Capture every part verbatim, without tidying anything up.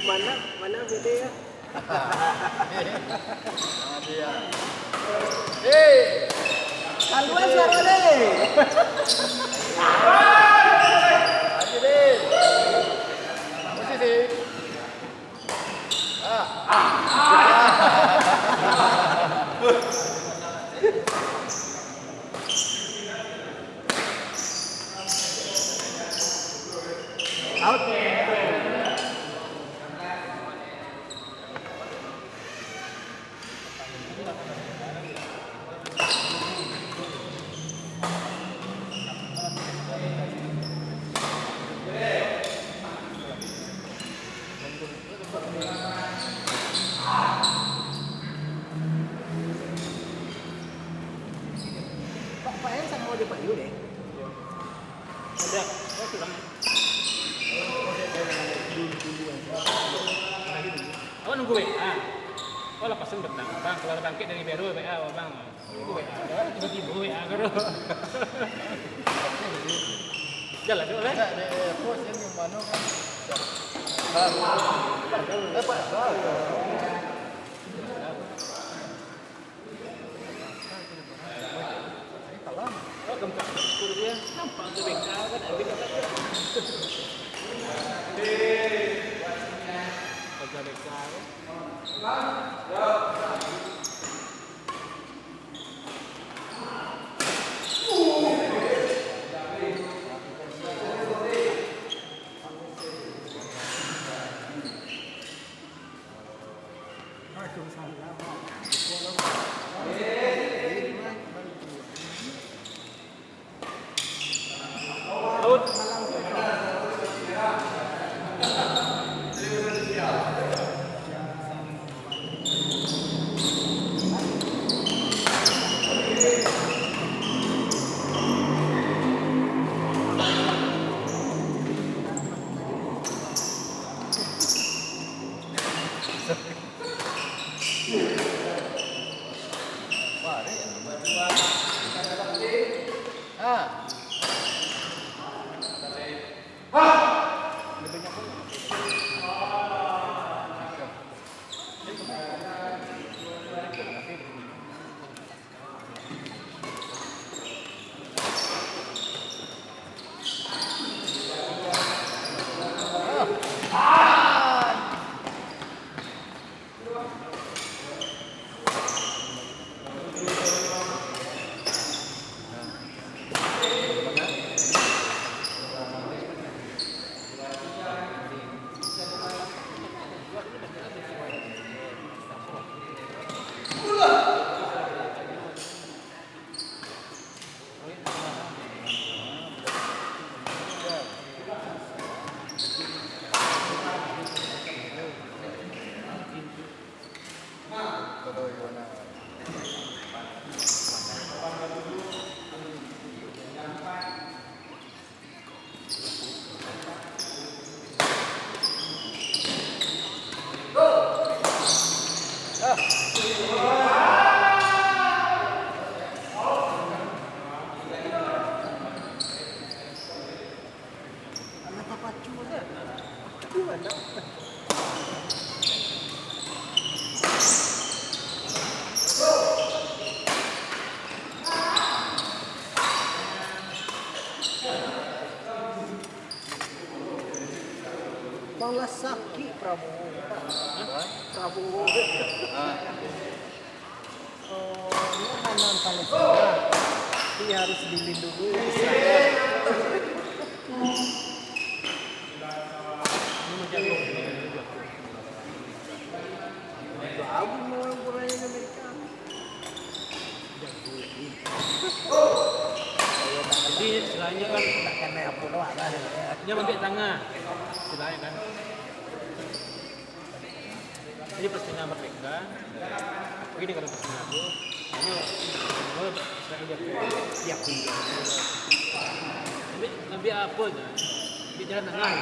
Mana, mana B D ya? Hei! Kaluan suaro deh! Ayo deh! Musisi! Ah! Out! Pak, Pak Yan samo jo Pak Yu deh. Ada. Oh, sudah. Awak nunggu W A. Oh, lapasan petang. Bang, kalau bangkit dari Bero, W A, Bang. Nunggu W A. Tiba-tiba W A ko doh. Jalan dulu, eh. Enggak, dek, eh, bos yang mana kan? Dapat, dapat. Malah sakik Prabowo. Prabowo. Ah. Oh, ini menang Palestina. Tapi harus dilindungi Israel. Ini menjadi. Bagus mau orang Amerika. Jadi istilahnya kan, dia ambil tangah istilahnya kan. Jadi Palestina merdeka, ini kalau Palestina tu, ini, oh, Israel diakui. Diakui. Ambil, ambil apa tu? Ambil jalan tangah.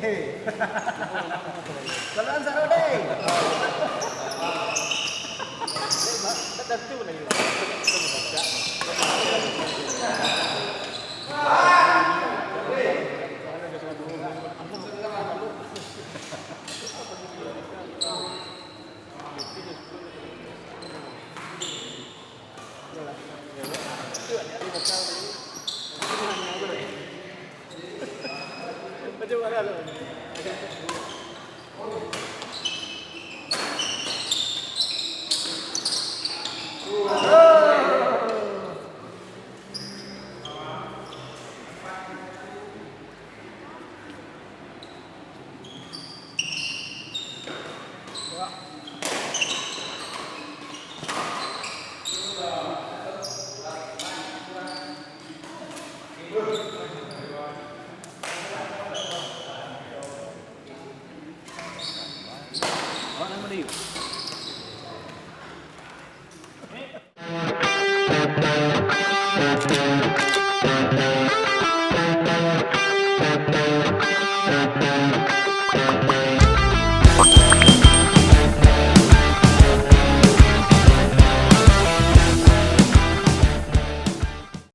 Saluran Sarode.